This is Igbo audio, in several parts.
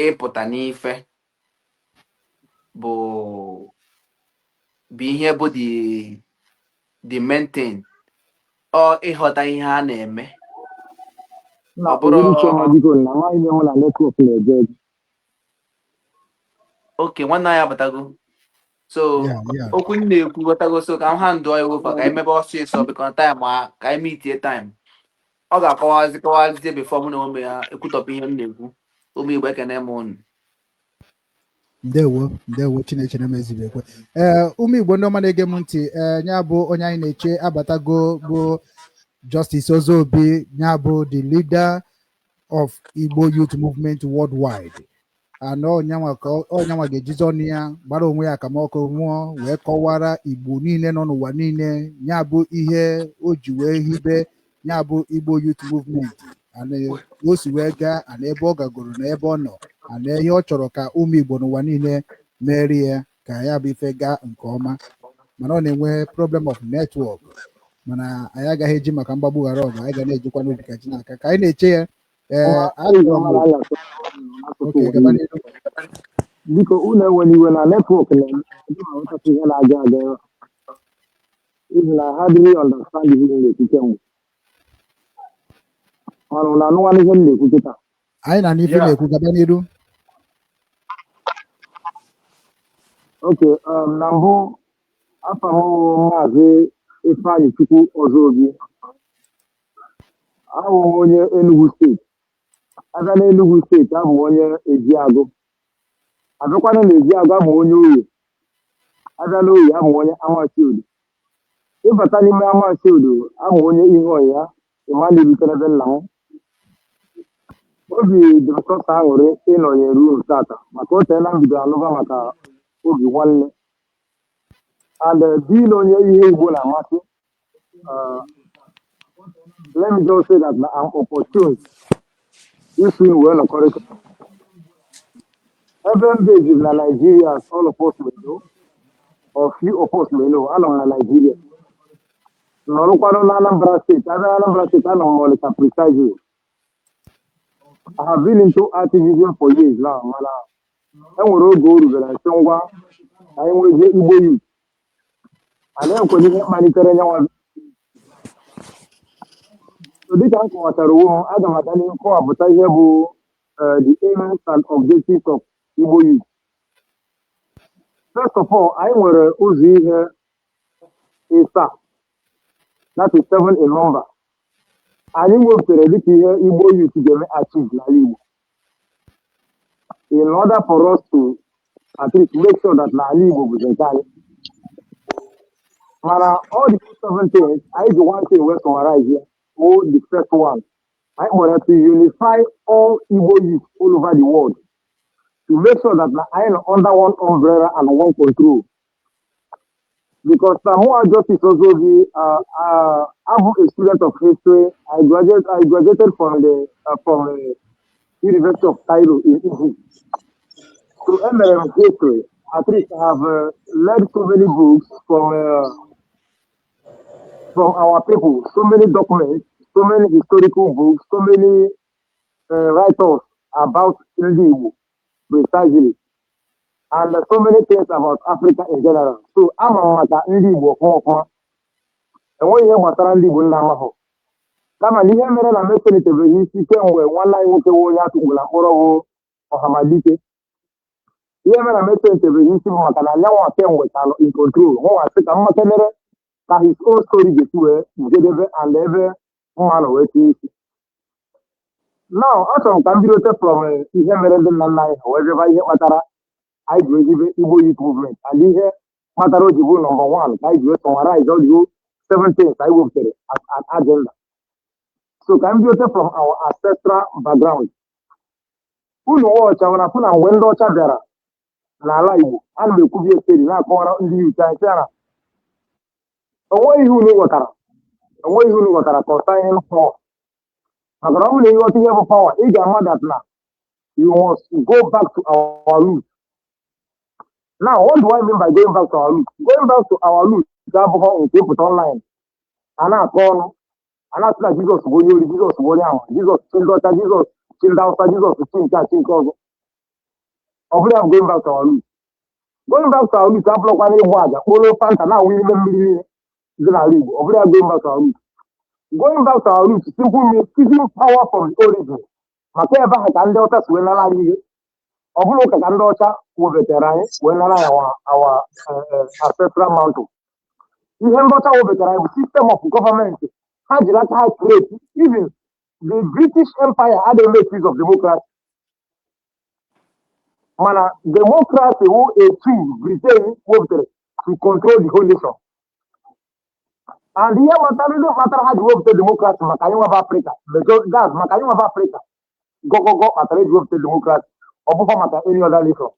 Ịpụta n'ife bụ ihe bụ the main thing, ọ ịghọta ihe a na-eme. Na Ọ bụrụ Uhuruchi ọma, biko, na amaghị m hụ na network na-eje eje. Oke nwanne anyị abatago, so okwu m na-ekwu, ghọtago? So ka m ha ndụọ ya ofe ka anyị mebe ọsịsọ, because time a ka anyị meetie time, ọ ga-akọwazi kọwazie before mụ na onwe ya ekwutọpụ ihe m na-ekwu. Ụmụ Igbo, ekene m unu. Ndewo, ndewo. Chinechere m ezibekwe. Ee, ụmụ Igbo ndị ọma na-ege m ntị, ee, ya bụ onye anyị na-eche abatago, bụ Justice Ozobi, ya bụ the leader of Igbo Youth Movement Worldwide. Anọ ọnyanwa ka ọnyanwa ga-ejizi ọnụ ya gbara onwe ya akamọkụ nwụọ wee kọwara Igbo niile nọ n'ụwa niile ya bụ ihe o ji wee hibe ya bụ Igbo Youth Movement, ana o si wee gaa, ana ebe ọ gagoro na ebe ọ nọ, ana ihe ọ chọrọ ka ụmụ Igbo n'ụwa niile merie ya, ka ya bụ ife gaa nke ọma. Mana ọ na-enwe problem of network, mana anyị agaghị eji maka mgbagbu ghara ọgụ. Anyị ga na-ejikwa n'obi ka ji n'aka ka anyị na-eche ya. Ee, achọrọ m oke gaba n'ihu. Biko, unu enwela iwe na network na-eme ndị ma nghọtasị ihe na-aga aga ebe a. Even I hardly understand ihe m na-ekwu kemgbe. Mana unu anụwana ihe m na-ekwu kịta? Anyị na n'ife na-ekwu, gaba n'iru. Okay, na mbụ, afa m wụ Maazị Ifeanyị Chukwu Ọzọobi. Abụ m onye Enugu Steeti. Abịa na Enugu Steeti, abụ m onye Ejiagụ. Abịakwana na Ejiagụ, abụ m onye Oye. Abịa na Oye, abụ m onye Amachiodo. Ịbata n'ime Amachiodo, abụ m onye ihe ọya ịma na-erutere ebe nna m. Obi dị m sọsọ aṅụrị ịnọnyere unu tata, maka o teela m bidoro anụba maka obi nwanne and being onye ihe Igbo na-amasị. Let me just say that I'm opportune isi unu wee nọkọrịta. Ebe m based na Nigeria, as all of us may know or few of us may know, anọ m na Nigeria, nọrụkwanụ na Anambra Steeti. Abịa na Anambra Steeti, anọ m Ọnịcha precisely. I have been into activism for years now, mana e nwere oge o rubere nso ngwa ka anyị nwezie Igbo Youth. Anyị enwere ihe kpalitere nyanwa. So dịka m kọwachara onwe m, aga m aga n'ihu kọwapụta ihe bụ the aims and objectives of Igbo Youth. First of all, anyị nwere ụzọ ihe ịsaa, that is seven in number, anyị wepụtara dịka ihe Igbo Youth ga-eme achieve n'ala Igbo in order for us to at least make sure that n'ala Igbo bụzi nke anyị. Mana all the seven things, anyị ji one thing wee summarize ya, wụ the first one anyị kpọrọ to unify all Igbo youth all over the world, to make sure that na anyị nọ under one umbrella and one control, because na mụa, Justice Ozobi, abụ a student of history. I graduated from the University of Cairo in Egypt. So emere m history. At least I have read so many books from our people, so many documents, so many historical books, so many writers about ndị Igbo precisely, and so many things about Africa in general. So ama m maka ndị Igbo ọfụma ọfụma. Enweghị ihe gbasara ndị Igbo nna amahụ, kama na ihe mere na m eselitebeghị isi kemgbe nwanne anyị nwoke nwe onye atụkpuru na mkpọrọ bụ Ọhamadike. Ihe mere na m eselitebeghị isi bụ maka na anyanwụ kemgbe ka nọ in control. Mụnwa sị ka m makenere ka his own story ga-esi wee jedebe and ebe mma nọ wee tinye isi. Now, achọrọ m ka m bidote from ihe mere ndị nna nna anyị ha wee bịaba, ihe kpatara anyị ji ehibe Igbo Youth Movement and ihe kpatara o ji bụ number one ka anyị ji wee summarize all the whole seven things anyị wepụtara as an agenda. So ka m bidote from our ancestral background. Unu ọcha nwere afụ na mgbe ndị ọcha bịara n'ala Igbo, ana m ekwubi esteri na-akọwara ndị youth anyị sị ya na onweghị ihe unu ghọtara, onweghị ihe unu ghọtara concerning power, maka na ọ bụrụ na ịghọta ihe bụ power, ị ga-ama that na you must go back to our roots. Now, what do I mean by going back to our roots? Going back to our roots abụghị nke ịpụta online a na-akọ ọnụ, a na-asị na Jizọs bụ onye ori, Jizọs bụ onye ama, Jizọs chi ndị ọcha, Jizọs chi ndị Awụsa, Jizọs chi nke a, chi nke ọzọ. Ọ bụrụ ya bụ going back to our roots. Going back to our roots abụrụkwana ịgba aja kporo Fanta na-awụ n'ime mmiri niile dị n'ala Igbo. Ọ bụrụ ya going back to our roots. Going back to our roots simply means seizing power from the origin, maka ebe ahụ ka ndị ọcha si wee nara anyị ihe. Ọ bụrụ ụka ka ndị ọcha webatara anyị wee nara anyị our ancestral mantle. Ihe ndị ọcha webatara anyị bụ system of government ha jiri aka ha create. Even the British Empire adịghị make use of democracy, mana democracy wụ a tool Britain wepụtara to control the whole nation. And ihe kpatara, ndị kpatara ha ji wepụta democracy, maka anyị nwaba Afrịka gas, maka anyị nwaba Afrịka gọgọgọ kpatara eji wepụta democracy, ọ bụkwa maka any other nation.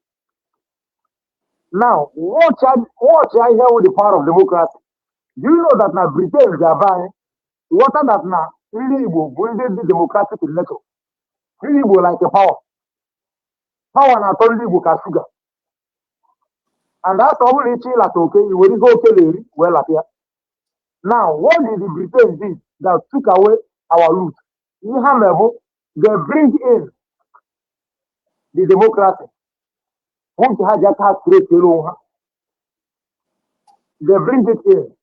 Now watch ya, ihe wụ the power of democracy. Do you know that na Britain ga-aba anyị ghọta that na ndị Igbo bụ ndị dị democratic in nature? Ndị Igbo like power. Power na-atọ ndị Igbo ka sugar. And after, ọ bụrụ ịchọ ịlata oke, i were ihe oke na-eri wee lata ya. Now, what did the Britain did that took away our root? Ihe ha mere bụ they bring in the democracy bụ nke ha ji aka ha create elu onwe ha. They bring it in,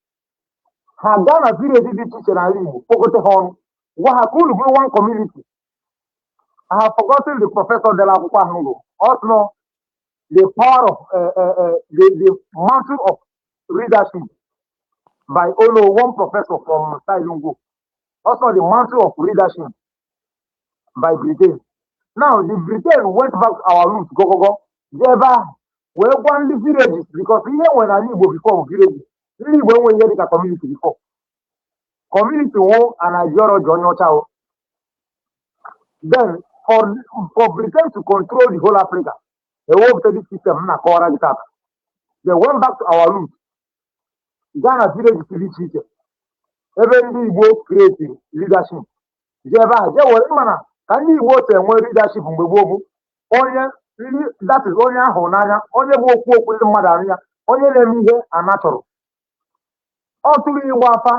ha gaa na village dị iche iche n'ala Igbo, kpokọta ha ọnụ, gwa ha ka unu bụrụ one community. I have forgotten the professor dere akwụkwọ ahụ gụ. Ọ sị nọ the power of the mantle of leadership by Olo, one professor from Sailungo. Also the mantle of leadership by Britain. Now the Britain went back to our roots, go go go. Jee ebe ahụ wee gwa ndị villages, because ihe nwere n'ala Igbo before bụ villages. Ndị Igbo enweghị ihe dịka community before. Community wụ an ideology onye ọcha o. Then for Britain to control the whole Africa, ewepụta this system m na-akọwara gị tata. They went back to our roots, gaa na villages dị iche iche ebe ndị Igbo create leadership, jee ebe ahụ jee were ịma na ka ndị Igbo si enwe leadership mgbe gboo bụ onye ndị, that is, onye ahụ n'anya, onye bụ okwu okwu ndị mmadụ anụ ya, onye na-eme ihe ana chọrọ. Ọ tụrụ ịgba afa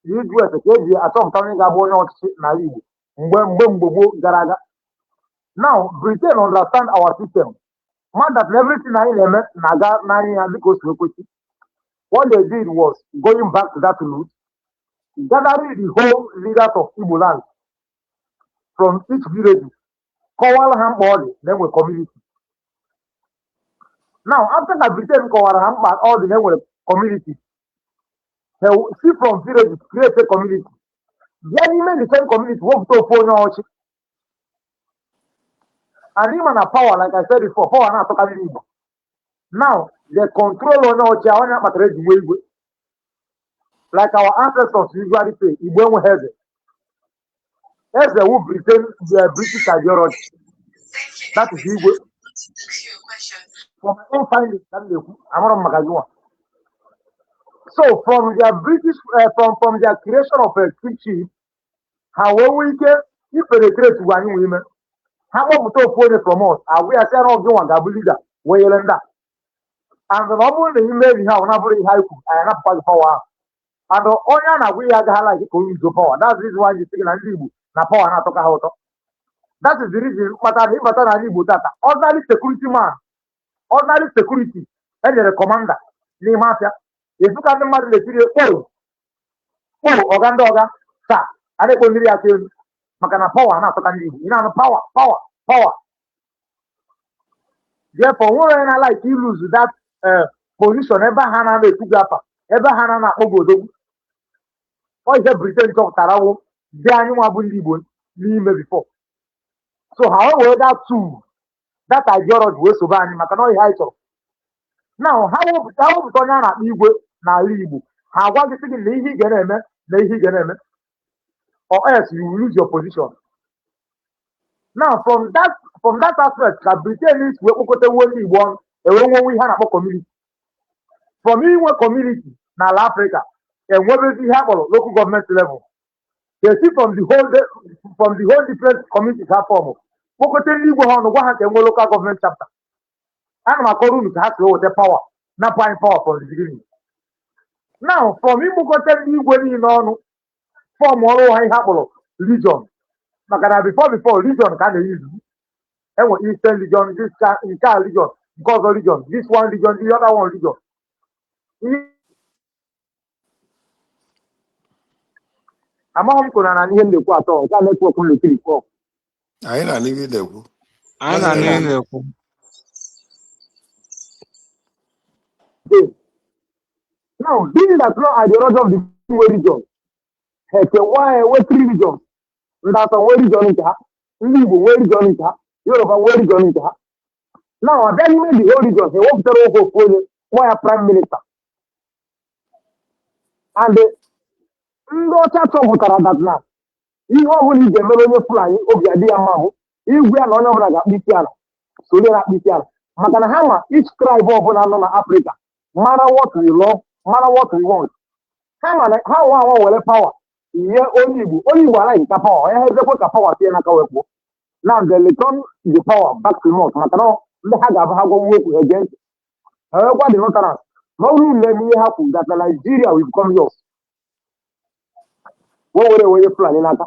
na ịjụ ese ka eji achọpụta onye ga-abụ onye ọchịchị n'ala Igbo mgbe gboo gara aga. Now Britain understand our system, man, that everything anyị na-eme na-aga n'anya ya dịka o si ekwesị. What they did was going back to that root, gathering the whole leaders of Igbo land from each village, kọwara ha mkpa ọ dị na enwe community. Now after ka Britain kọwara ha mkpa ọ dị na enwere community, they will see from villages create a community, bịa n'ime the same community wepụta ofu onye ọchị. And ịma na power, like I said before, power na-atọkarị Igbo. Now they control onye ọchị, onye akpatara eji nwee igwe. Like our ancestors usually say, Igbo enweghị eze. Eze wu Britain, the British ideology. That is igwe. For my own findings ka m na-ekwu, amara m maka gị nwa. So from their British from their creation of a kingship, ha wee nwee ike ipenetrate ugwu anyị nwe ime. Ha kpọpụta ofu onye from us, agwụ ya sị na ọgị nwa ga-abụ leader wee nyere ndị a. And na ọ bụrụ na ime ihe ahụ na-abụrụ ihe anyị kwuru, anyị anapụkwa gị power ahụ. And onye a na-agwa ihe agaghị like ka onye uzo power. That's the reason why ji sị gị na ndị Igbo na power na-atọka ha ụtọ. That is the reason kpatara na ịbata n'ala Igbo tata, ordinary security man, ordinary security enyere commander n'ime afịa efu ka ndị mmadụ na-etiri kpoo kpoo, ọga ndị ọga taa, a na-ekpo mmiri aka elu, maka na power na-atọka ndị Igbo. Ị na-anụ power, power, power. Therefore, nwere onye na-like ilose that position ebe ha na ekwu gị afa, ebe ha na-akpọ gị odogwu. Ọ ihe Britain chọpụtara wụ dị anyị nwa bụ ndị Igbo n'ime before. So ha wee were that tool, that ideology, wee sobe anyị, maka na ọ ihe anyị chọrọ. Now ha wepụta onye a na-akpọ igwe n'ala Igbo, ha agwa gị sị gị na ihe ị ga na-eme na ihe ị ga na-eme, or else you will lose your position. Now from that aspect ka Britain si wee kpokọta ndị Igbo ọnụ, ewee nwenwe ihe a na-akpọ community. From inwe community n'ala Afrịka, enwebezi ihe a kpọrọ local government level. They see from the whole different communities ha form, kpokọta ndị igwe ha ọnụ, gwa ha ka enwe local government chapter. Ana m akọrọ unu ka ha si weta power, napụ anyị power from the beginning. Now from ikpokọta ndị igwe niile ọnụ, form ọrụ ha ihe a kpọrọ region, maka na before region ka a na-eyuzu. Enwe Eastern region, this nke a region, nke ọzọ region, this one region, the other one region. Ihe amaghị m kwụrụ na ihe m na-ekwu atọ nke a network m na-ekiri kpọ. Anyị na-anụ ihe ị na-ekwu. Anyị na-anụ ihe ị na-ekwu. Now, being that no ideology of the nwe region, ha ekewa ya enwe three regions. Ndị Asọ nwee region nke ha, ndị Igbo nwee region nke ha, Yoruba nwee region nke ha. Now, abịa n'ime the whole region, ha ewepụtara ofe ofu onye kpọọ ya prime minister. And ndị ọcha chọpụtara that na ihe ọbụla ị ga-emere onye Fulani obi adị ya mma bụ igwe ya na onye ọbụla ga-akpụ isi ala soro ya na-akpụ isi ala, maka na ha ma each tribe ọbụla nọ na Africa mara what we love, mara what we want. Ha ma na ha nwa anwa were power nye onye Igbo, onye Igbo anaghị nka power, onye ha ezekwe ka power sie n'aka wee pụọ. Now they return the power back to north, maka na ndị ha ga-abụ ha gwanwe okwu ha gee ntị. Ha wee gwa the northerners na ọ bụrụ na eme ihe ha kwuru, that na Nigeria will become yours, wee were onye Fulani n'aka.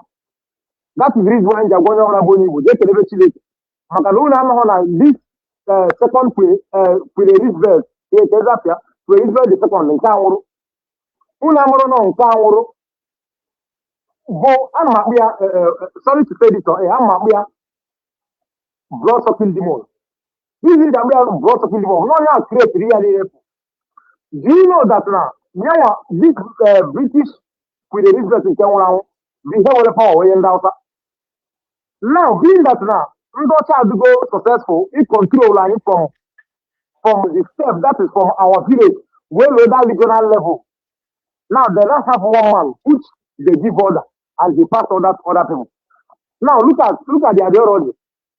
That is the reason why m ji agwa onye ọbụla bụ onye Igbo jee kelebe Chineke, maka na unu amaghọ na this second Queen Elizabeth, ihe ka ezapịa Queen Elizabeth the second nke anwụrụ, unu amụrụ nọ nke anwụrụ bụ ana m akpụ ya, sorry to say this, ana m akpụ ya blood sucking demon. This is akpụ ya blood sucking demon na onye a create ya niile. Do you know that na nyanwa this British Queen Elizabeth nke nwụrụ anwụ bụ ihe nwere power onye ndị Hausa? Now, being that na ndị ọcha adịgo successful in control anyị from the step, that is from our village wey low that regional level, now they don't have one man which they give order and they pass order to other people. Now look at the ideology.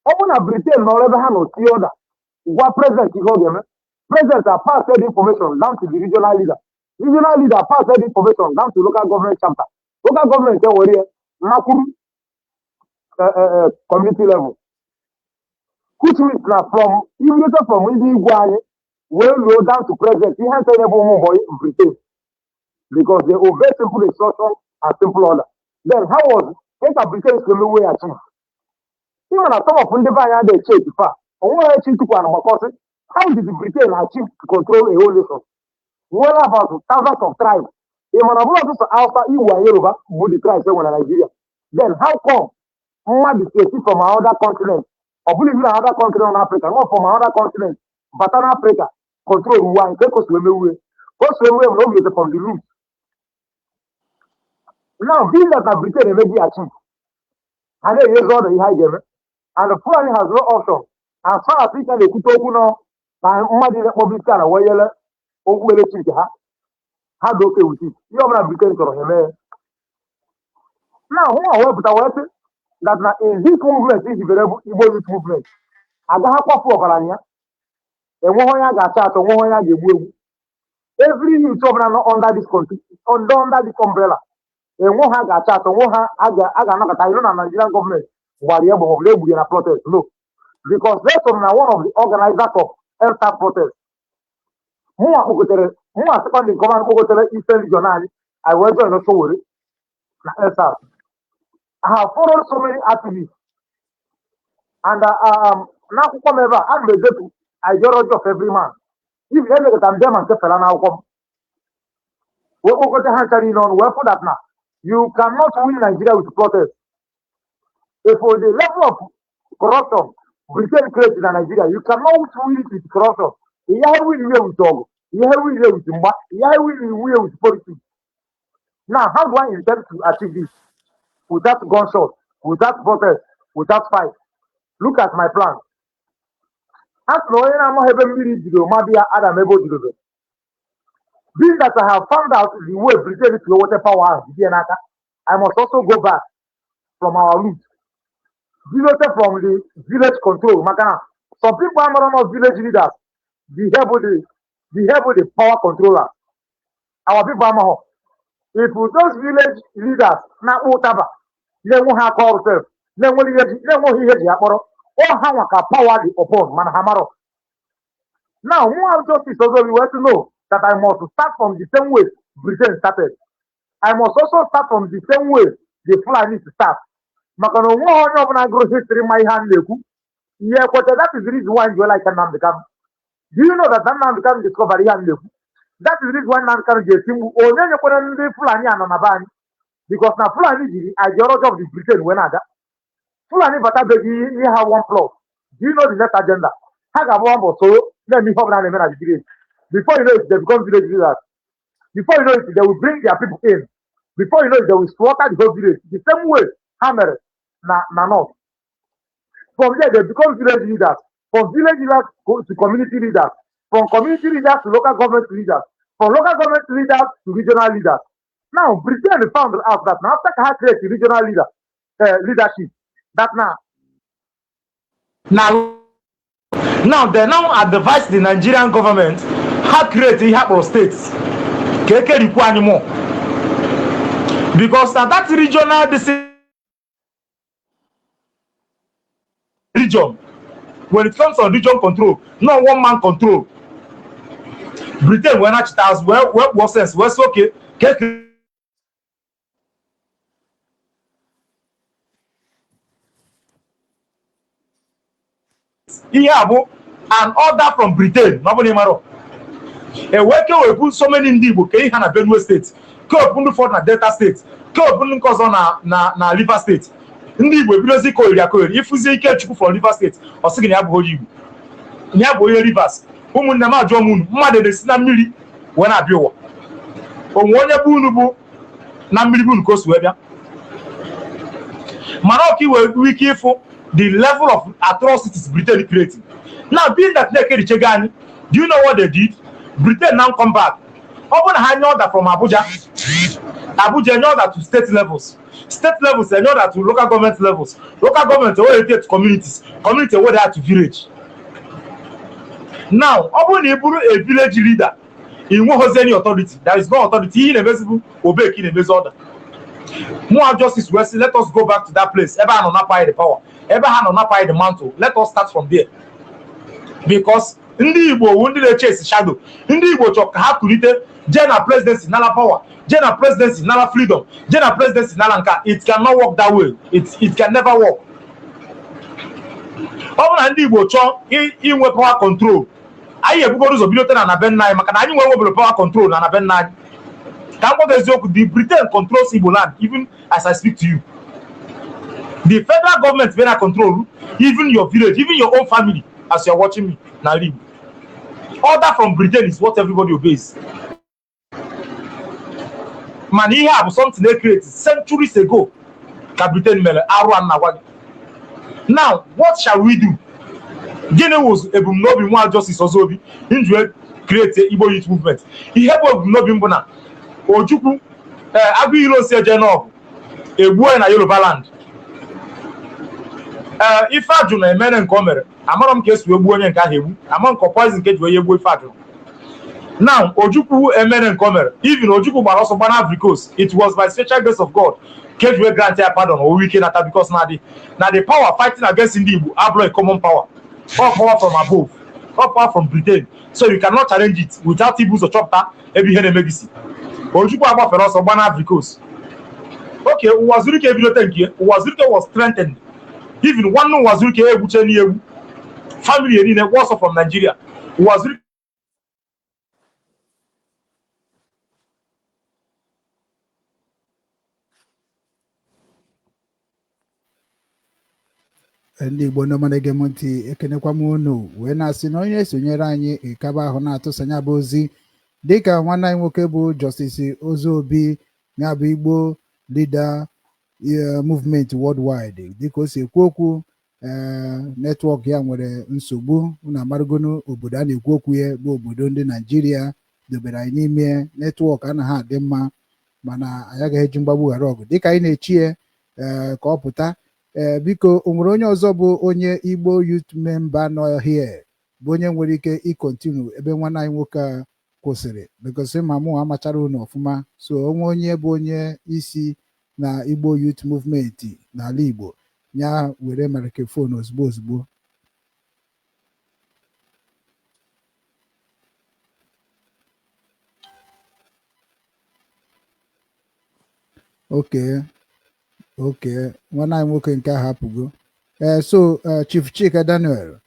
Ọ bụrụ na Britain nọrọ ebe ha nọ tie order gwa president ihe ọ ga-eme, president a pass that information down to the regional leader, regional leader pass that information down to local government chapter, local government ewere ya nakwuru community level, which means na from immediately from ndị igwe anyị wee ruo down to president, ihe nta bụ ụmụ boy Britain, because they obey simple instruction and simple order. Then how was ka Britain si eme way achieve? Ịma na some of ndị be anyị adịghị eche etu fa onweghị echi ntụkwa na gbakọsị. How did Britain achieve to control a whole nation nwere about thousands of tribes? Ị ma na ọ bụrụ ọtụtụ Hausa, Igbo and Yoruba bụ the tribes e nwere na Nigeria. Then how come mmadụ si esi from another continent, ọ bụrụ even another continent na Africa, not from another continent, bata na Africa control uwe anyị? Ka ekosi emewe ka o si emewe na o bilite from the root. Now, being that na Britain emeghị achieve, ha na-enyezi ọdụ ihe anyị ga-eme, and Fulani has no option as far as ị ka na-ekwute okwu nọ na mmadụ ile kpọbụ isi ala wee yele okpukperechi nke ha, ha dị okay with it. Ihe ọbụla Britain chọrọ, ha eme. Now hụ a wepụta wee sị that na in this movement ihibere bụ Igbo Youth Movement, agaghị akwafu ọbara ya, enweghị onye a ga-achọ achọ, nweghị onye a ga-egbu egbu. Every youth ọbụla nọ under this country, under this umbrella, enwe ha ga-achọ achọ, nwe ha a ga-anọkọta iro na Nigerian gọọmenti gbara ya egbe maọbụ egburu ya na protest. No, because they na one of the organizers of EndSARS protest, mụnwa kpọgotere, mụnwa second in command kpọgotere Eastern Region anyị, I wee join Sowore na EndSARS. I have followed so many activists and n'akwụkwọ m ebe a, ana m edetu ideology of every man. If emekọta m dema nke Fela n'akwụkwọ m wee kpokọta ha ncha niile ọnụ wee fụ that na you cannot win Nigeria with protest. If for the level of corruption Britain created in Nigeria, you cannot win it with corruption. Ihe win ihe with ọgụ, ihe win ihe with mgba, ihe win ihe with politics. Now, how do I intend to achieve this without gunshot, without protest, without fight? Look at my plan. A sị na onye na-amaghị ebe mmiri jidoro mmadụ ya adam ebe o jidobe. Being that I have found out the way Britain si weta power ahụ jide ya n'aka, I must also go back from our root, bidote from the village control, maka na some people amara nọ village leaders, the power controller. Our people amaghọ if those village leaders na-akpụ ụtaba na-enwe ha aka ọrụ sef, na-enweghị ihe ji na-enweghị ihe ji ya kpọrọ ọ ha nwa ka power dị upon, mana ha marọ. Now, mụ Justice Ozobi wee to know that I must start from the same way Britain started. I must also start from the same way the Fulani start, maka na onweghị onye ọbụla gụrụ history ma ihe a na-ekwu. Ihe kweta, that is the reason why you like Nnamdi Kanu. Do you know that Nnamdi Kanu discovered ihe a m na-ekwu? That is the reason why Nnamdi Kanu ji eti mkpu onye nyekwara ndị Fulani anọ na be anyị, because na Fulani jiri ideology of the Britain wee na-aga. Fulani batabeghị ihe ha one plus. Do you know the next agenda? Ha ga-agba mbọ soro na-eme ihe ọbụla na-eme na the village. Before you know it, they become village leaders. Before you know it, they will bring their people in. Before you know it, they will slaughter the whole village the same way ha mere na north. From there, they become village leaders. From village leaders go to community leaders. From community leaders to local government leaders. From local government leaders to regional leaders. Now, Britain found out that now after ha create regional leadership, that now Now they now advise the Nigerian government ha create ihe akpọrọ states ka ekerikwu anyị more, because na that regional, this region, when it comes on region control, no one man control. Britain wee nachita azụ wee kpụọ sense wee sị oke ka e ihe a bụ an order from Britain. Ma ọ bụ na ị mara ewee kewepụ so many ndị Igbo ka ihe ha na Benue Steeti, kewepụ ndị ụfọdụ na Delta Steeti, kewepụ ndị nke ọzọ na Rivers Steeti. Ndị Igbo ebidozi ikogheri akogheri. Ịfụzie Ikechukwu from Rivers Steeti, ọ sị gị na ya bụ onye Igbo, na ya bụ onye Rivers. Ụmụnne m, ajụọ m unu, mmadụ na-esi na mmiri wee na-abịa ụwa? Onwe onye bụ unu bụ na mmiri bụ unu ka o si wee bịa? Mana ọka iwe nwee ike ịfụ the level of atrocities Britain creating now, being that na-ekerichego anyị. Do you know what they did? Britain now come back. Ọ bụrụ na ha nye order from Abuja, Abuja enye order to state levels, state levels enye order to local government levels, local government ewere to communities, community ewere to village. Now, ọ bụrụ na ị bụrụ a village leader, ị nweghịzi any authority. There is no authority. Ihe ị na-emezi bụ obey ka ị na-emezi order. Mụa Justice wee sị, let us go back to that place ebe ha nọ napụ anyị the power, ebe ha nọ napụ anyị the mantle. Let us start from there, because ndị Igbo wu ndị na-echase shadow. Ndị Igbo chọrọ ka ha kulite jee na presidency nala power, jee na presidency nala freedom, jee na presidency nala nka. It cannot work that way. It can never work. Ọ bụrụ na ndị Igbo chọọ inwe power control, anyị ebugoro ụzọ bidote na be nna anyị, maka na anyị nwere nwebere power control na be nna anyị. Ka m gwa gị eziokwu, the Britain controls Igbo land. Even as I speak to you, the federal government wey na control even your village, even your own family. As you are watching me na Igbo, order from Britain is what everybody obeys. Mana ihe a bụ something they create centuries ago ka Britain mere arụ a na-agwa gị. Now, what shall we do? Gịnị wụ ebumnobi nwa Justice Ozobi njue create Igbo Youth Movement? Ihe bụ ebumnobi mbụ na Ojukwu, ee, Agụ Ironsi eje n'ọgụ egbuo ya na Yoruba land. Ee, Ifeajụ na emere nke o mere, amarọ m ka esi wee gbuo onye nke ahụ egbu, ama nke poison nke ji wee gbuo Ifeajụ. Now, Ojukwu emere nke o mere, even Ojukwu gbara ọsọ gbana Ivory Coast. It was by special grace of God ka eji wee grant ya pardon, owe ike nata, because na the power fighting against ndị Igbo abụrụ a common power, all power from above, all power from Britain, so you cannot challenge it without ibu ụzọ chọpụta ebe ihe na-eme gị si. Ojukwu agbafere ọsọ gbana Ivory Coast. Okay, Ụwazurike ebidote nke Ụwazurike was strengthened. Even nwanne Ụwazurike egbuche n'ihe egbu family ya niile gba ọsọ from Nigeria. Ụwazurike Ndị Igbo ndị ọma na-ege m ntị, ekenekwa m unu wee na-asị na onye esonyere anyị ịkaba ahụ na-atụsanya bụ ozi dịka nwanne anyị nwoke bụ Justice Ozobi, ya bụ Igbo leader movement worldwide, dịka o si ekwu okwu. Ee, network ya nwere nsogbu. Unu amarụgonu obodo a na-ekwu okwu ya bụ obodo ndị Naijiria dobere anyị n'ime. Network anaghị adị mma, mana anyị agaghị eji mgbagbu ghara ọgụ dịka anyị na-echi ya, ee, ka ọ pụta. Ee, biko, o nwere onye ọzọ bụ onye Igbo Youth member nọ here bụ onye nwere ike ịcontinue ebe nwanne anyị nwoke a kwụsịrị? Because ma mụ amachara unu ọfụma, so onwe onye bụ onye isi na Igbo Youth Movement n'ala Igbo, ya were microphone ozugbo ozugbo. Okay, nwanne anyị nwoke nke ahụ apụgo. Ee, so Chief Chika Daniel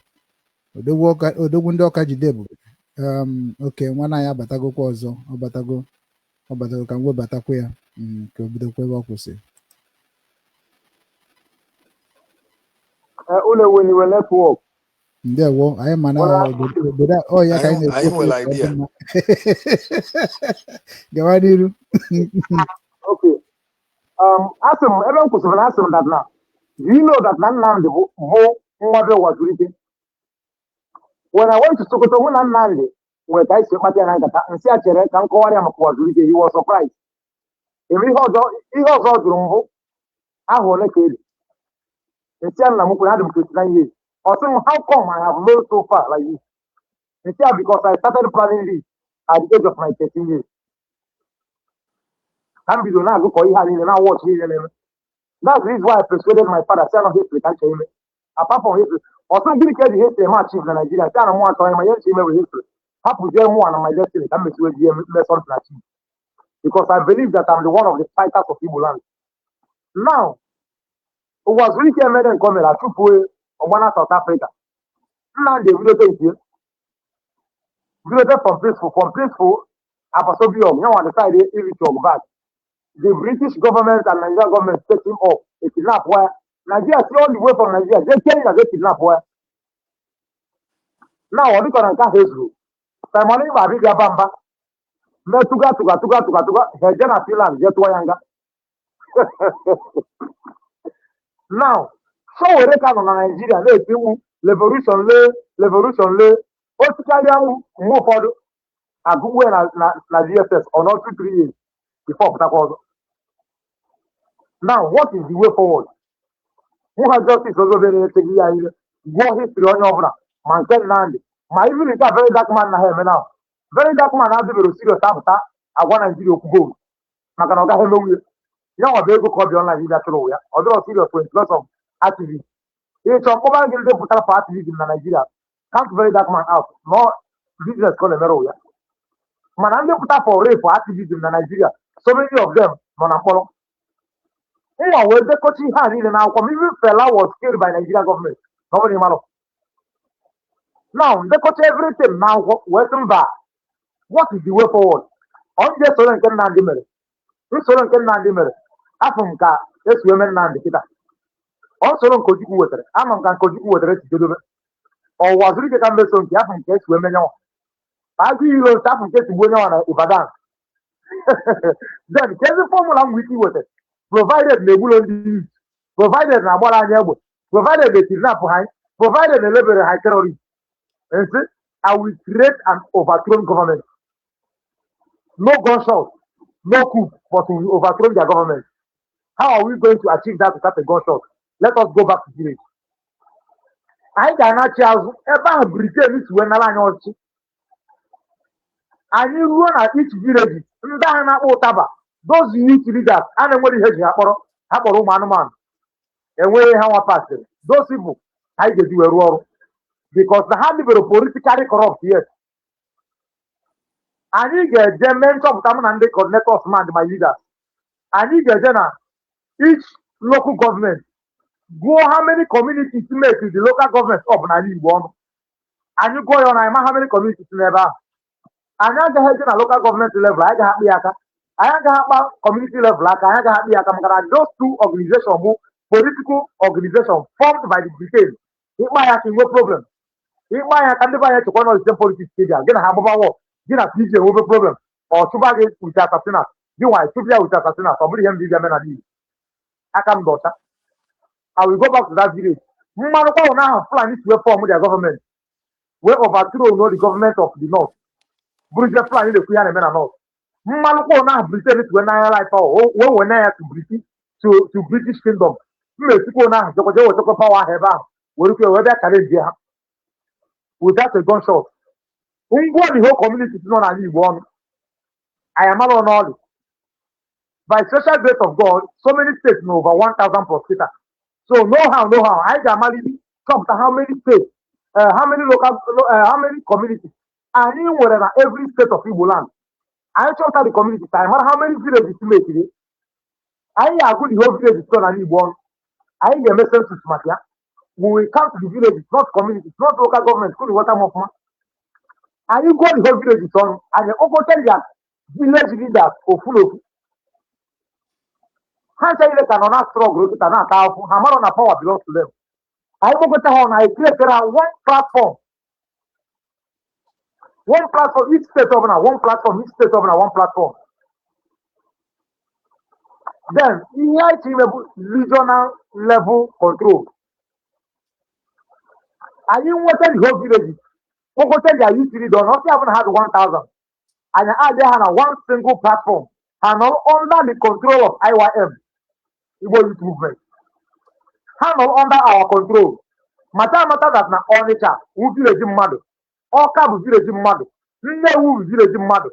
odogwu, odogwu ndị ọka jide ebube. Oke nwanne anyị abatagokwa ọzọ, ọ batago, ọ batago. Ka m webatakwa ya, ka o bidokwa ebe ọ kwụsị. Ụlọ eweniwe network. Ndewo, anyị ma na obodo ọ ya ka anyị Anyị na-ekwu okwu nwere ka ọ dị idea. mma. Gawa n'iru. Okay. Asị m ebe m kwụsịrị na asị m that na do you know that na Nnamdi bụ nwa be Uwazuruike? When I went to Sokoto, mụ na Nnamdi nwere ka anyị si kpata ya na nkata, nsị a chere ka m kọwara ya maka Uwazuruike. He was surprised. Eme ihe ọzọ ọ jụrụ m bụ ahụ ole ka edi. Nsị a nna m kwuru adị m 29 years. Ọ sị m, "How come I have known so far like this?" Nsị a, "Because I started planning this at the age of my 13 years." Ka m bido na-agụkọ ihe a niile na watch niile na-eme. That's the reason why I persuaded my father sị anọ history ka m chọrọ ime. Apart from history, ọ sị m gịnị ka eji history eme achieve na Nigeria? Sị ana mụ achọghị ma ihe nche ime bụ history. Hapụzie mụnwa na my destiny ka m mesiwe ji eme something achieve. Because I believe that I'm the one of the fighters of Igbo land. Now, Uwazuruike emere nke o mere, achụpụo ọgbana South Africa. Nnamdi ebidote nke ya. Bidote from peaceful Abasobiog, nyanwa decide irichi ọgụ back. The British government and Nigerian government take him up. They kidnap where Nigeria see all the way from Nigeria. They Kenya, they kidnap where. Now, ọ dịka na nke ahụ ezuru. Simon Ekpa abịbịa ba mba. Mee tụga tụga tụga tụga tụga, ha eje na Finland jee tụọ ya nga. Now, Sowore ka nọ na Nigeria na-eti mkpu revolution lee, revolution lee. O tikarịa mkpu mgbe ụfọdụ agụgbuo ya na DSS ọ nọ 2-3 years before pụtakwa ọzọ. Now, what is the way forward? Mụ ha Justice Ozobe na-echeghị ya ile gụọ history onye ọbụla, ma nke Nnamdi, ma even nke a Very Dark Man na ha eme now. Very Dark Man adịbero serious apụta agwa Naijiria okwu gold maka na ọ gaghị emenwu ya. Ya nwa bụ ego ka ọ bịa online ịbịa chụrụ ya. Ọ dịrọ serious for lots of activists. Ịchọ mkpọbara gị ndị pụtara for activism na Nigeria, count Very Dark Man out. No business ka ọ na-emere ya. Mana ndị pụta for rape, for activism na Nigeria, so many of them nọ na mkpọrọ. Nwa wee dekọcha ihe a niile n'akwụkwọ m. Even Fela was killed by Nigeria government na ọ bụrụ ịmalụ. Now, ndekọcha everything n'akwụkwọ wee sị mba, what is the way forward? Ọ ndị soro nke Nnamdi mere, nsoro nke Nnamdi mere, afọ m ka esi eme Nnamdi kịta. Ọ nsoro nke Ojukwu wetara, ama m ka nke Ojukwu wetara esi dodobe. Ọwụwa zuru ike ka mmeso nke afọ nke esi eme nyanwa agụ iro nsi, afọ nke esi gbuo nyanwa na Ibadan. Then ka ezi formula m nwere ike iweta, provided na egbulo ndị youth, provided na agbara anyị egbe, provided na kidnap ha anyị, provided na elebere ha terrorist. Nsị I will create an overthrown government. No gunshot, no coup, but we will overthrow their government. How are we going to achieve that without a gunshot? Let us go back to village. Anyị ga-anachi azụ ebe ahụ Britain si wee nara anyị ọchịchị. Anyị ruo na each village, ndị ahụ na-akpọ ụtaba, those youth leaders a na-enwere ihe eji ha kpọrọ, ha kpọrọ ụmụ anụmanụ enweghị ha nwa pasịrị, those people anyị ga-eji wee rụọ ọrụ because na ha dịbere politically corrupt yet. Anyị ga-eje mee nchọpụta, mụ na ndị coordinators and my leaders. Anyị ga-eje na each local government, gụọ how many communities make the local government up n'ala Igbo ọnụ. Anyị gụọ ya ọnụ, anyị ma how many communities n'ebe ahụ. Anyị agaghị eje na local government level, anyị agaghị akpị ya aka. Anyị agaghị akpa community level aka, anyị agaghị akpị ya aka, maka na those two organization bụ political organization formed by the Britain. Ịkpa ya aka, inwe problem. Ịkpa ya aka, ndị be anyị echekwa nọ the same politics stadium gị na ha agbaba wọ gị na PG enwebe problem. Ọ chụba gị with assassinat, gị nwa chụpụ ya with assassinat. Ọ bụrụ ihe m dị eme na Igbo, aka m dị ọcha. I will go back to that village. Mmanụ kwa na ahụ Fulani si wee form their government, wee overthrow no the government of the north, bụrụzie Fulani na-ekwu ya na-eme na north. Mmanụ kwa na ahụ Britain si wee n'anya life power wee wee na ya to British kingdom. Mma esikwa na ahụ jekwa jee wetakwa power ahụ ebe ahụ, were kwe wee bịa challenge ha without a gunshot. Ngwa, the whole community nọ n'ala Igbo ọnụ, anyị amara n'ọlị. By special grace of God, so many states na over 1000 plus kịta. So no how, no how, anyị ga-amalite chọpụta how many states, how many local, how many communities anyị nwere na every state of Igbo land. Anyị chọpụta the communities, anyị mara how many villages mekiri. Anyị ga-agụ the whole villages nọ n'ala Igbo ọnụ. Anyị ga-eme census maka ya. We will count the villages, not communities, not local government. Kunu ghọta m ọfụma. Anyị gụọ the whole villages ọnụ, anyị kpọkọta their village leaders ofu na ofu. Ha ncha niile ka nọ na struggle kịta na-ata ahụhụ. Ha marọ na power belongs to them. Anyị kpọkọta ha ọnụ, anyị create ha one platform, one platform each state ọbụla, one platform each state ọbụla, one platform. Then ihe anyị chọrọ ime bụ regional level control. Anyị nweta the whole villages, kpọkọta their youth leader ọnụ, ọsị abụna ha dị 1000, anyị add ha na one single platform. Ha nọ under the control of IYM, Igbo Youth Movement. Ha nọ under our control. Mata amata that na Ọnịcha wụ village mmadụ, Ọka bụ village mmadụ, Nnewi bụ village mmadụ,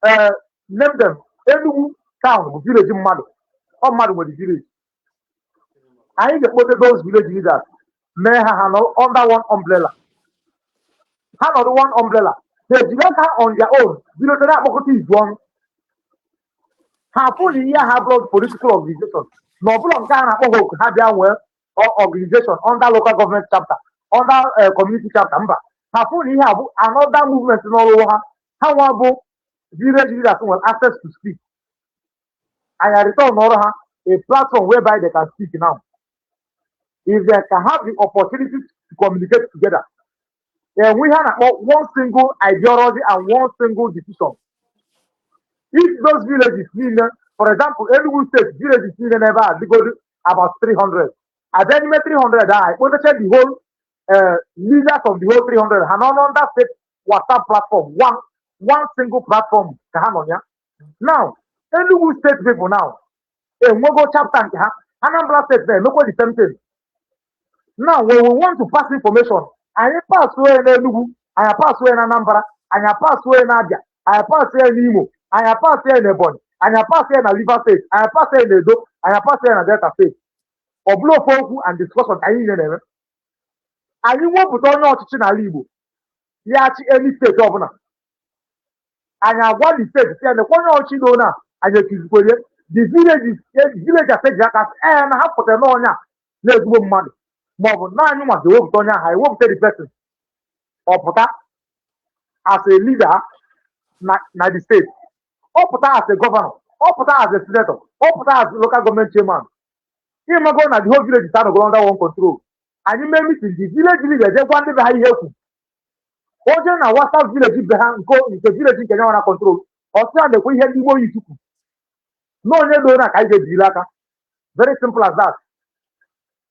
ee, name them, Enugu town bụ village mmadụ. Ọ mmadụ nwere village. Anyị ga-ekpote those village leaders, mee ha, ha nọ under one umbrella. Ha nọdụ one umbrella, ha ejiri aka ha on their own bido na-akpọkọta izu ọnụ. Ha afụ na ihe ha bụrụ political organization na ọbụla nke a na-akpọ ha oku, ha bịa nwee organization under local government chapter, under community chapter. Mba, ha fụ na ihe a bụ another movement n'ọrụ ha. Ha nwa bụ village leaders nwere access to speak. And return ọrụ ha a platform whereby they can speak. Now, if they can have the opportunity to communicate together, enwe ihe a na-akpọ one single ideology and one single decision. If those villages niile, for example, Enugu State villages niile n'ebe a dịgodu about 300, abịa n'ime 300 a, ekpotecha the whole leaders of the whole 300, ha nọ under state WhatsApp platform, one single platform ka ha nọ ya. Now Enugu State people now enwego chapter nke ha. Anambra State na-emekwa the same thing. Now, when we want to pass information, anyị pass way n'Enugu, anyị pass way na Anambra, anyị pass way na Abia, anyị pass way n'Imo, anyị pass way na Ebonyi, anyị pass way na Rivers State, anyị pass way na Edo, anyị pass way na Delta State. Ọ bụla ofu okwu and discussion ka anyị niile na-eme. Anyị wepụta onye ọchịchị n'ala Igbo ya achị any state ọbụla, anyị agwa the state si ya nekwa onye ọchịchị do na anyị ekizikwerie the villages. Villagers eji aka sị ee na ha pụtara n'ọnya na ezigbo mmadụ, maọbụ na anyị nwa ga-ewepụta onye ahụ. Ewepụta the person, ọ pụta as a leader na the state, ọ pụta as a governor, ọ pụta as a senator, ọ pụta as local government chairman. Ịmago na the whole village anọgo under one control. Anyị mee meeting, the village leader je gwa ndị be ha ihe ekwu. O jee na WhatsApp village be ha, nke village nke nyanwa na control, ọ sị ya na-ekwe ihe ndị Igbo yi chukwu na onye doo na ka anyị ga-ejiri aka. Very simple as that.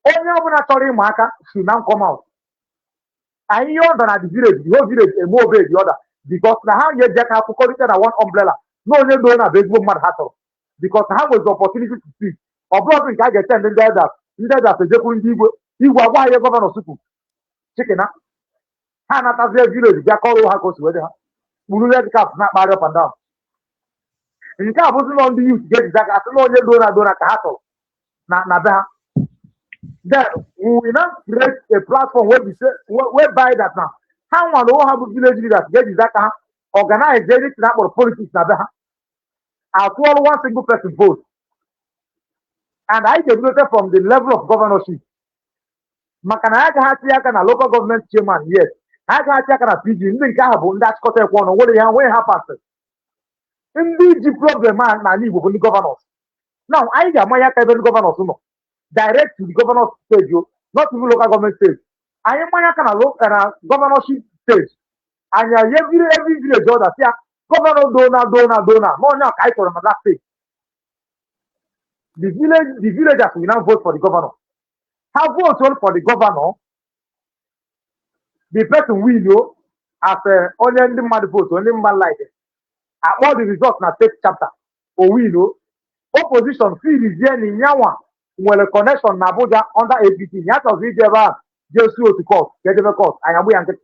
Onye ọbụla chọrọ ịma aka should now come out. Anyị ihe order na the village, the whole village eme obey the order, because na ha ga-eji aka akwụkọrịta na one umbrella na onye doo na bụ ezigbo mmadụ ha chọrọ, because na ha nwezi opportunity to speak. Ọ bụrụ nke a ga-eche ndị elders, ndị elders ejekwu ndị igwe, igwe agwa ha ihe governor sukwu chikina, ha anatazie village bịa kọrọ ha ka o si wee dị. Ha kpuru red cap na-akpagharị up and down. Nke a bụzi nọ ndị youth ga-ejizi aka asị na onye doo na doo na ka ha chọrọ na be ha. Then we will now create a platform wey be say whereby that now ha nwa na onwe ha bụ village leaders ga-ejizi aka ha organize anything akpọrọ politics na be ha, atụọrụ one single person vote. And anyị ga-ebidote from the level of governorship, maka na anyị agaghị atinye aka na local government chairman yet, anyị agaghị atinye aka na PG. Ndị nke ahụ bụ ndị achịkọta ekwe ọnụ nwere ya nwee ha pasị. Ndị ji problem a n'ala Igbo bụ ndị governors. Now anyị ga-amanye aka ebe ndị governors nọ, direct to the governors stage o, not even local government stage. Anyị manye aka na governorship stage, anyị enye every village order, sị ya governor do na do na do na na onye a ka anyị chọrọ na that state. The villagers will now vote for the governor. Ha vote for the governor, the person win o as a onye ndị mmadụ vote, onye mmadụ like, akpọ the result na state chapter, o win o. Opposition filizie na nyanwa nwere connection na Abuja under APC, ya chọzọ ije ebe a jee su otu court ka ejebe court. Anyị agbụ ya nkịtị,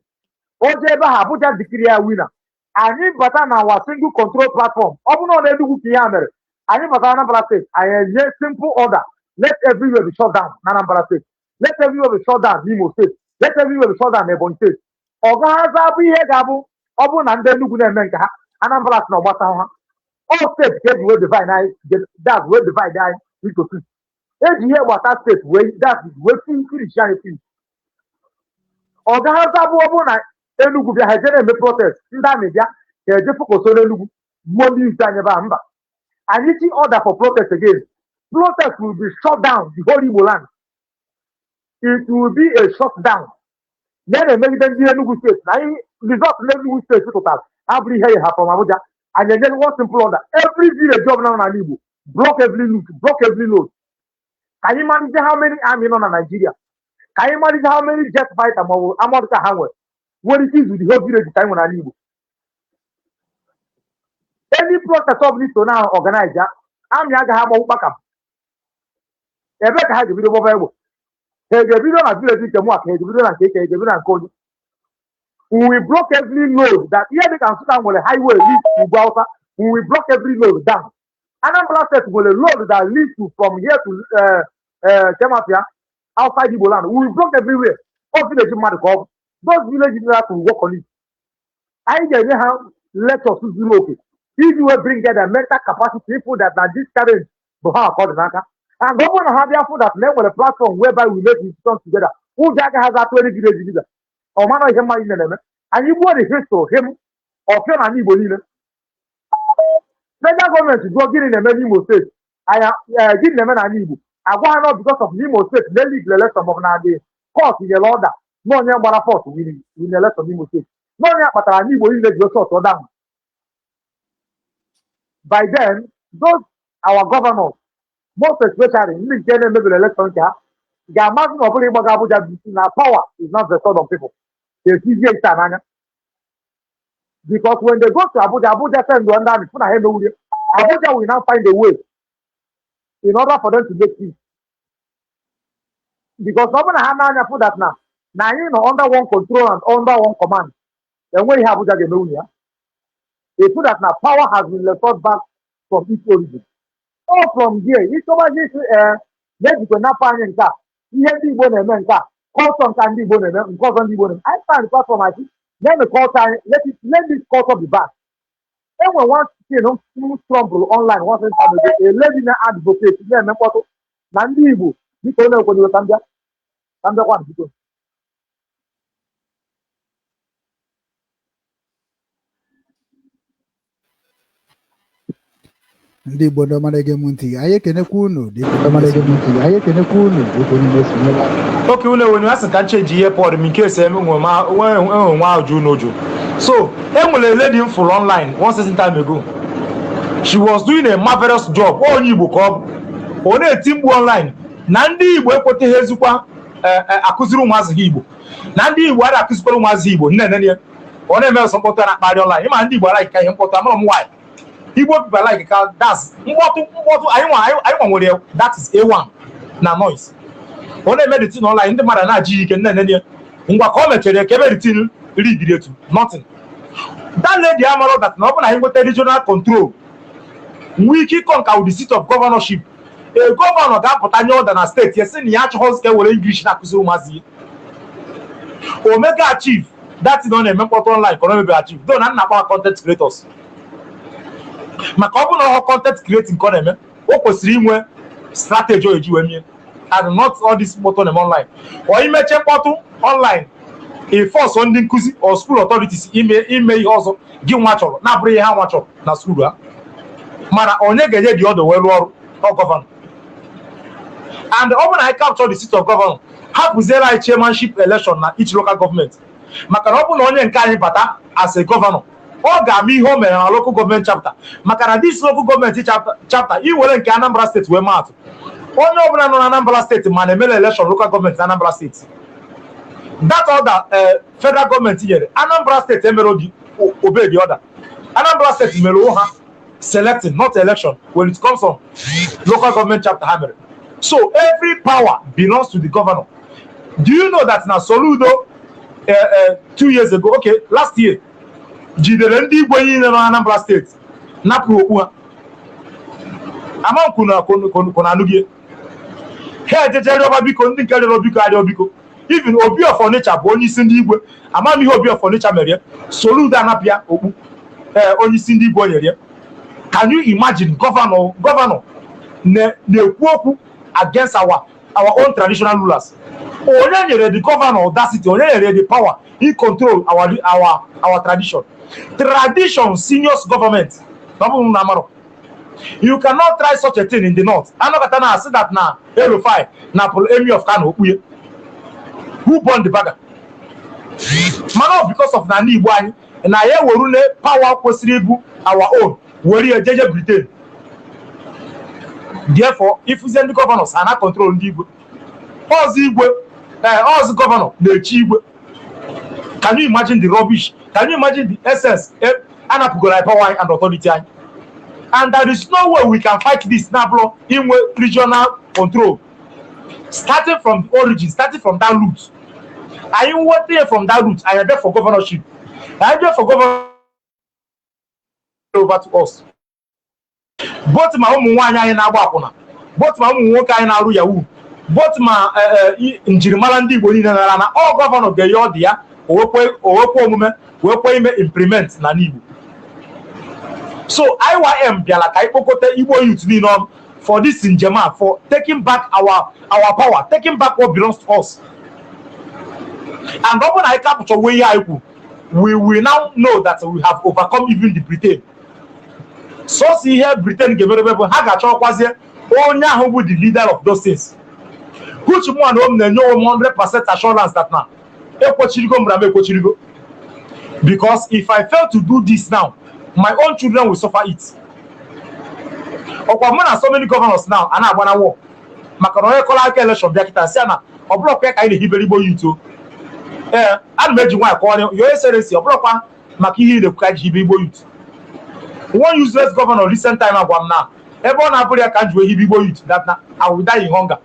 o jee ebe ahụ, Abuja dikiri ya winner. Anyị bata na our single control platform. Ọ bụrụ na ọ na-Enugu ka ihe a mere, anyị bata Anambra State, anyị enye simple order: let everywhere be shut down na Anambra State, let everywhere be shut down n'Imo State, let everywhere be shut down n'Ebonyi State. Ọ gaghịzi abụ ihe ga-abụ ọ bụrụ na ndị Enugu na-eme nke ha, Anambra sị na ọ gbasahụ ha. All state ka eji wee divide anyị, that wee divide anyị into two. Eji ihe gbata state wee that wee finish anyị finish. Ọ gaghịzi abụ ọ bụrụ na Enugu bịa, ha eje na-eme protest, ndị army bịa ka eje focus n'Enugu gbuo ndị isi anyị ebe a. Mba, anyị chi order for protest again, protest will be shut down the whole Igbo land. It will be a shutdown. Na na-emegide ndị Enugu Steeti na anyị result n'Enugu Steeti tụtara abụrụ ihe ha from Abuja. Anyị enye one simple order: every village ọbụla nọ n'ala Igbo, block every route, block every road, ka anyị malite how many army nọ na Nigeria, ka anyị malite how many jet fighter maọbụ armored car ha nwere nwere ike izu the whole village ka anyị nwere n'ala Igbo. Any protest ọbụla iso na organize ya, army agaghị agbanwu kpakam. Ebe ka ha ga-ebido gbaba egbe? Ha ga-ebido na village nke mụ a, ka ha ga-ebido na nke ka ha ga-ebido na nke onye? We will block every road that ihe dịka Nsụka nwere highway leads to Ugwu Hausa. We will block every road down. Anambra State nwere road that leads to from here to Kemafia outside Igbo land. We will block everywhere. All village mmadụ ka ọ bụ those villages have to work on it. Anyị ga-enye ha lectures zuru oke iji wee bring their mental capacity ịfụ that na this challenge bụ ha ka ọ dị n'aka. And ọ bụrụ na ha bịa fụ that na enwere platform whereby we make decisions together, ụjọ agaghị atụ any village leader. Ọ mara ihe mmadụ niile na-eme. Anyị gbuo the history him ọfịa na Igbo niile. Federal gọọmenti jụọ gịnị na-eme n'Imo Steeti anya, gịnị na-eme n'ala Igbo, agwa ha nọ because of n'Imo Steeti na league election, maọbụ na the court nyere order na onye gbara first win election n'Imo Steeti, na onye kpatara na Igbo niile ji shut down. By then, those our governors, most especially ndị nke na-emebiri election nke ha, ga-amasị na ọ bụrụ ịgbaga Abuja bụ na power is not vested on people. Ga-esizie ite a n'anya, because when they go to Abuja, Abuja send ndị army fụ na ha emewurie. Abuja will now find a way in order for them to make peace, because ọ bụrụ na ha na-anya fụ that na anyị nọ under one control and under one command, enweghị ihe Abuja ga-emewu ya. They feel that na power has been restored back from its origin. All from there, ịchọbazi isi ee na-ejikwa napụ anyị nke a, ihe ndị Igbo na-eme, nke a culture, nke a ndị Igbo na-eme, nke ọzọ ndị Igbo na-eme. I stand platform asị na culture anyị, let this culture be back. Enwe one thing m stumble online one time ago, a lady na advocate na-eme mkpọtụ na ndị Igbo. Biko, onye ekwenyewe ka m bịa, ka m bịakwa, biko. Ndị Igbo ndị ọma na-ege m ntị, anyị ekenekwa unu dịka unu anyị ekenekwa unu dịka unu na-esonyere. Oke unu enwe asị ka ncheji ihe pod m nke esi enwe nwa ajụ n'oju. So enwere a lady m fụrụ online one certain time ago. She was doing a marvelous job. Onye Igbo ka ọ bụ. Ọ na-eti mkpu online na ndị Igbo ekweteghị ezikwa akụziri ụmụazị ha Igbo, na ndị Igbo adịghị akụzikwara ụmụazị Igbo. Nne nne ya, ọ na-eme ọsọ mkpọtụ a na-akparị online. Ịma ndị Igbo like ka ihe mkpọtụ, amara m why Igbo people like ka that's mkpọtụ mkpọtụ. Anyị nwa nwere that is A1 na noise. Ọ na-eme the thing online, ndị mmadụ na-ajị ike. Nne nne ya, ngwa, ka o mechara ka ebe the thing lead to nothing. That lady amara that na ọ bụ na anyị nweta regional control, nwee ike ịkọ nka with the seat of governorship, a governor ga-apụta nye order na steeti ya sị na ya achọghọzi ka e were English na-akụziri ụmụazị ya. Omega achieve that thing ọ na-eme mkpọtụ online ka ọ na-emebe achieve though na nna akpọ content creators, maka ọ bụrụ na ọ content creating ka ọ na-eme, o kwesịrị inwe strategy o eji wee mie and not all this mkpọtụ na-eme online. Ọ imeche mkpọtụ online, ị force ndị nkụzi or school authorities ime ihe ọzọ gị nwa chọrọ na-abụrụ ihe ha nwa chọrọ na school ha. Mana onye ga-enye dị ọdụ wee rụọ ọrụ? Ọ governor. And ọ bụrụ na anyị capture the seat of governor, hapụziere anyị chairmanship election na each local government, maka na ọ bụrụ na onye nke anyị bata as a governor, ọ ga-ama ihe o mere na local government chapter, maka na this local government chapter iwere nke Anambra Steeti wee maatụ, onye ọbụla nọ na Anambra Steeti ma na-emere election local government na Anambra Steeti, that order federal gọọmenti nyere Anambra Steeti emere obi obey the order. Anambra Steeti mere ha selecting, not election, when it comes from local government chapter ha mere. So every power belongs to the governor. Do you know that na Soludo 2 years ago, okay, last year, jidere ndị igwe niile nọ na Anambra Steeti, napụ okpu ha? Ama na anụghị ha ejeje rịọba biko. Ndị nke rịọrọ biko arịọ biko, even Obi of Onitsha bụ onye isi ndị igwe. Ama m ihe Obi of Onitsha mere ya, Soludo anapịa okpu ee onye isi ndị igwe o nyere ya. Can you imagine governor na-ekwu okwu against our own traditional rulers? Onye nyere the governor audacity? Onye nyere the power he control our tradition? Tradition seniors government na ọ bụrụ na amarọ, you cannot try such a thing in the north. Anọkọta na asị that na El-Rufai na pụrụ Emir of Kano okpuye. Who born the bagger? Mana ọ because of na ndị Igbo anyị na ya ewerule power kwesịrị ịbụ our own were ya jeje Britain. Therefore, ifuzie ndị governors ha na control ndị igwe ọzọ, igwe ọzọ, governor na-echi igwe. Can you imagine the rubbish? Can you imagine the essence? Anapụgoro anyị power anyị and authority anyị, and there is no way we can fight this na-abụrụ inwe regional control, starting from the origin, starting from that root. Anyị nweta ya from that root, anyị abịa for governorship, anyị bịa for governor over to us, both ma ụmụ nwaanyị anyị na-agba akwụna, both ma ụmụ nwoke anyị na-arụ yahoo, both ma njirimara ndị Igbo niile nara na ọ governor ga-enye ọ dị ya owekwe omume wee kwe ime implement na n'Igbo. So IYM bịara ka anyị kpokọta Igbo youth niile ọnụ for this njem a, for taking back our power, taking back what belongs to us. And ọ bụrụ na anyị capture wee ihe anyị kwu, we will now know that we have overcome even the Britain. Sọsọ ihe Britain ga-emerebe bụ ha ga-achọkwazie onye ahụ bụ the leader of those things, which mụ na m na-enye onwe m 100% assurance that na ekwochirigo m na m ekwochirigo, because if I fail to do this now, my own children will suffer it. Ọkwa mụ na so many governors now a na-agba na war maka na onye kọrọ aka election bịa kịta sị ya na ọ bụrụkwa ya ka anyị na-ehibere Igbo youth o. Ee, ana m eji nwaanyị kọwara your excellency, ọ bụrụkwa maka ihe ị na-ekwu ka ji hibe Igbo youth. One useless governor recent time agwa m na ebe ọ na-abụrụ ya ka m ji wee hibe Igbo youth, that na I will die in hunger.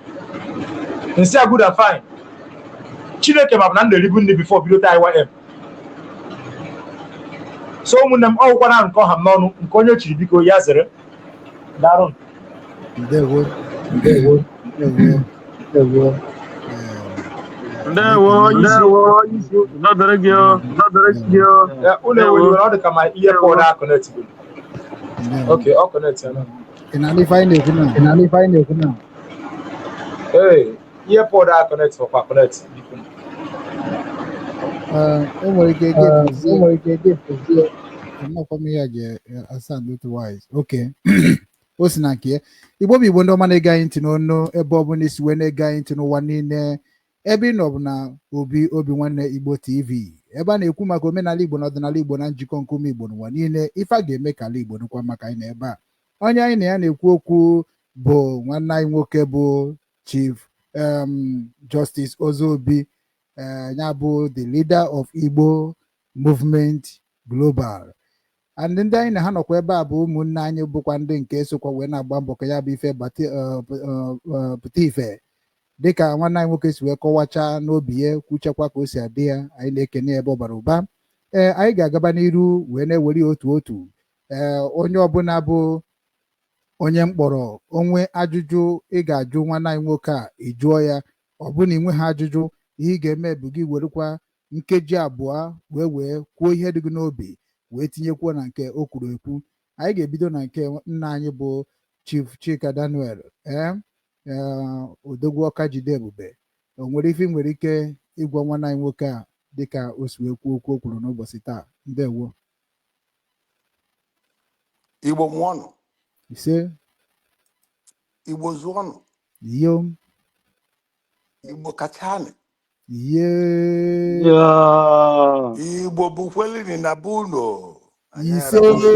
Nsị a, good and fine. Chineke ma bụ na m na-eribu nri before bido taa IYM. So ụmụnne m, ọ gwụkwana nke ọha m n'ọnụ, nke onye chiri, biko ya zere. Daalụ. Ndewo, ndewo, ndewo, ndewo. Ndewo onye isi. Ndewo onye isi. Udo dịrị gị o. Udo dịrị gị o. Unu eweliwere, ọ dị ka ma ihe pod a connect bụ. Ndewo. Okay, ọ connect ya na. Ị na-anụ ife anyị na-ekwu na? Ị na-anụ ife anyị na-ekwu na? Ee, ihe pod a connect ọkwa connect, biko. Ee, o nwere ike gị O nwere ike gị pụzie. Amakwa m ihe a ji asand otherwise. Okay. O si na nke ya. Igbo bụ Igbo, ndị ọma na-ege anyị ntị n'ọnụ, ebe ọ bụla isi wee na-ege anyị ntị n'ụwa niile, ebe ị nọ bụ na Obi Obi Nwanne Igbo TV, ebe a na-ekwu maka omenala Igbo na ọdịnala Igbo na njikọ nke ụmụ Igbo n'ụwa niile. Ife a ga-eme ka ala Igbo dịkwa maka anyị na ebe a. Onye anyị na ya na-ekwu okwu bụ nwanne anyị nwoke bụ Chief Justice Ozobi, ya bụ the leader of Igbo Movement Global, and ndị anyị na ha nọkwa ebe a bụ ụmụnne anyị, bụkwa ndị nke sokwa wee na-agba mbọ ka ya bụ ife pụta ife, dịka nwanne anyị nwoke si wee kọwachaa n'obi ya, kwuchakwa ka o si adị ya. Anyị na-ekene ya ebe ọ bara ụba. Ee, anyị ga-agaba n'iru wee na-ewere ya otu otu. Ee, onye ọbụla bụ onye mkpọrọ onwe ajụjụ ị ga-ajụ nwanne anyị nwoke a, ị jụọ ya. Ọ bụ na ị nweghị ajụjụ, ihe ị ga-eme bụ gị werekwa nkeji 2 wee kwuo ihe dị gị n'obi, wee tinyekwuo na nke o kwuru ekwu. Anyị ga-ebido na nke nna anyị bụ Chief Chika Daniel. Ee, Odogwu Ọka Jide Ebube, o nwere ife ị nwere ike ịgwa nwanne anyị nwoke a dịka o si wee kwuo okwu o kwuru n'ụbọchị taa? Ndewo. Igbo mụọnụ. Ise. Igbo zụọnụ. Iyo. Igbo kachanị. Iye. Ya. Igbo bụkwelini na be unu anyị. Ise. Arapụ.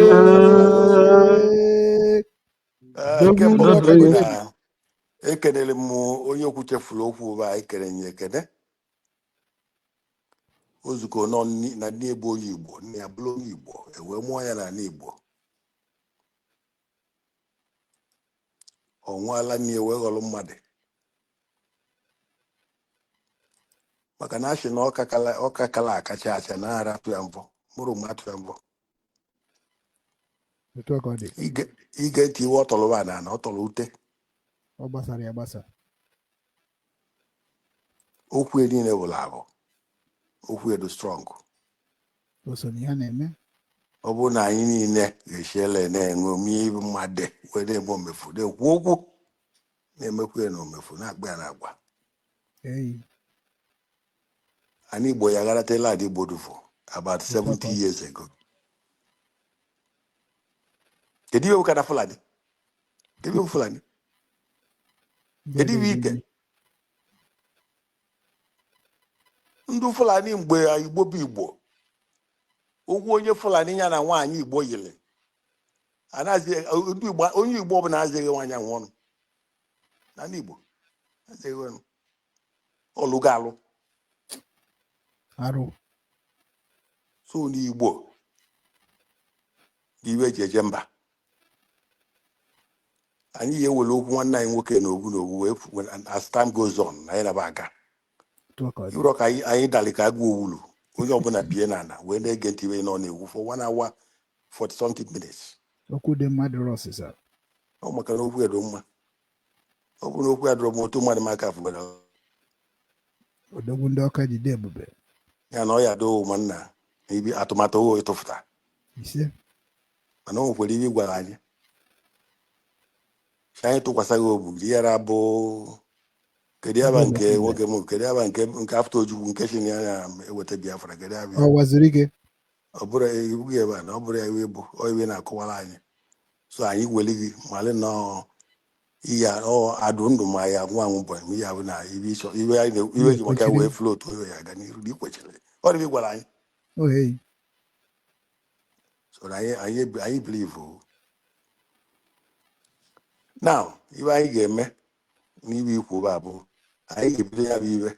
Ee, nke mbụ Udo bụ dịrị gị. na ekelere m onye okwu chefuru okwu bụ anyị kere ya ekene ozukọ nọ na nne ebe onye Igbo nne ya bụrụ onye Igbo, ewee mụọ ya n'ala Igbo. Ọ nwụọla nne ya wee ghọrọ mmadụ, maka na asị na ọka kala akacha acha na arapụ ya mvọ mụrụ m atụ ya mvọ. Otu a ka ọ dị. Ige ntị iwe ọ tọrọ ba na ọ tọrọ ute. Ọ gbasara ya agbasa. Okwu ya niile wụrụ abụ okwu edo strong. O so na ihe a na-eme. Ọ bụrụ na anyị niile ga-esiela na-eṅomi mmadụ wee na-eme omefu, na-ekwu okwu, na-emekwu ya na omefu, na-akpa ya na agwa. Eyi. Ana Igbo ya gharatela ala Igbo dufo about Otu 70 aka ọ dị. years ago. Kedu ihe wụkara Fulani? Kedu ihe wụ Fulani? Ndị Kedu ebe ihe ike ebe ndị Fulani mgbe Igbo bụ Igbo, ụgwọ onye Fulani ya na nwaanyị Igbo yiri anaghịzi ndị Igbo, onye Igbo ọbụla azịghị nwaanyị ahụ ọnụ na ndị Igbo azịghị ọnụ ọlụgo alụ. Arụ. So n'Igbo dị iwe eji eje mba, anyị ga-ewere okwu nwanne anyị nwoke na ogwu na ogwu wee as time goes on na anyị naba aga. Otu aka ọ dị. Ịrọ ka anyị dalị ka agụ owulu, onye ọbụla bie n'ala wee na-ege ntị iwe nọ na-egwu for 1 hour 40 something minutes. Okwu dị mma dịrị ọsịsa. Ọ maka na okwu edo mma, ọ bụrụ na okwu ya dọrọ m otu mmadụ m aka fụgara. Odogwu ndị ọka jide ebube. Ya na ọ ya doo ma nna ibi atụmatụ owe ịtụfụta. Ise. Mana o nwekwara ihe gwara anyị si anyị tụkwasị gị obu yara bụ kedu ya ba Ndị nke Igbo. Nwoke m, kedu ya ba nke afta Ojukwu nke si na ya na-eweta Biafra, kedu ya bụ Ọ waziri gị. Ọ bụrụ iwu gị ebe a na ọ bụrụ ya iwe bụ ọ iwe na-akọwara anyị, so anyị weli gị malị nọọ iya ọ adụ ndụ ma ya anwụ anwụ bụ ihe bụ na iwe ịchọ iwe anyị iwe Ihe ji maka kwechiri. Wee float oyo ya aga n'iru na ikwechiri ọ dị gwara anyị. Ohe. So na anyị believe o. Now, iwe anyị ga-eme n'iwe ikwu bụ abụ anyị ga-ebido ya bụ iwe.